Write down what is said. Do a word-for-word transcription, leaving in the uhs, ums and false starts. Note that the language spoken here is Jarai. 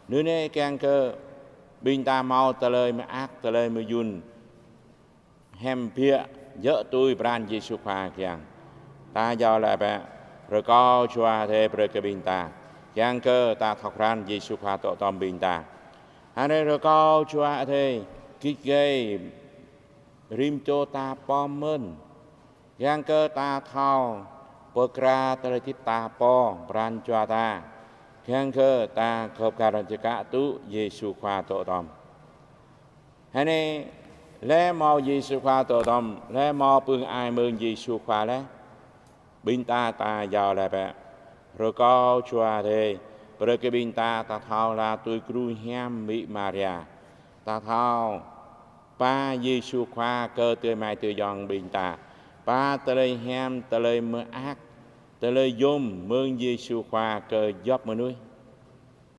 Anŭn anai kiăng kơ ƀing ta hmâo tơlơi mơak, tơlơi mơyŭn hiam biă, djơ̆ tui pran Yêsu Khua kiăng. Ta iâu laĭ bĕ, rơkâo Jua Adai brơi kơ ƀing ta, kiăng kơ ta thâo krăn Yêsu Khua dŏ tŏm ƀing ta. Hrơi anai rơkâo Jua Adai git gai rĭm čô ta pơmĭn, kiăng kơ ta thâo pơkra tơlơi hơdip ta pô pran jua ta, kiăng kơ ta gơ̆p gah čơkă tŭ Yêsu Khua dŏ tŏm. Hrơi anai, lĕ hmâo Yêsu Khua dŏ tŏm, lĕ hmâo pơ̆ng ai mơ̆ng Yêsu Khua lĕ, ƀing ta ta iâu laĭ bĕ, rơkâo Jua Adai brơi kơ ƀing ta, ta thâo hla tui gru hiam Mĭ Maria, ta thâo ba Yêsu Khua kơ adơi amai adơi ayŏng ƀing ta, ba tơlơi hiam, tơlơi mơak, tơlơi yôm mơ̆ng Yêsu Khua kơ djŏp mơnuih.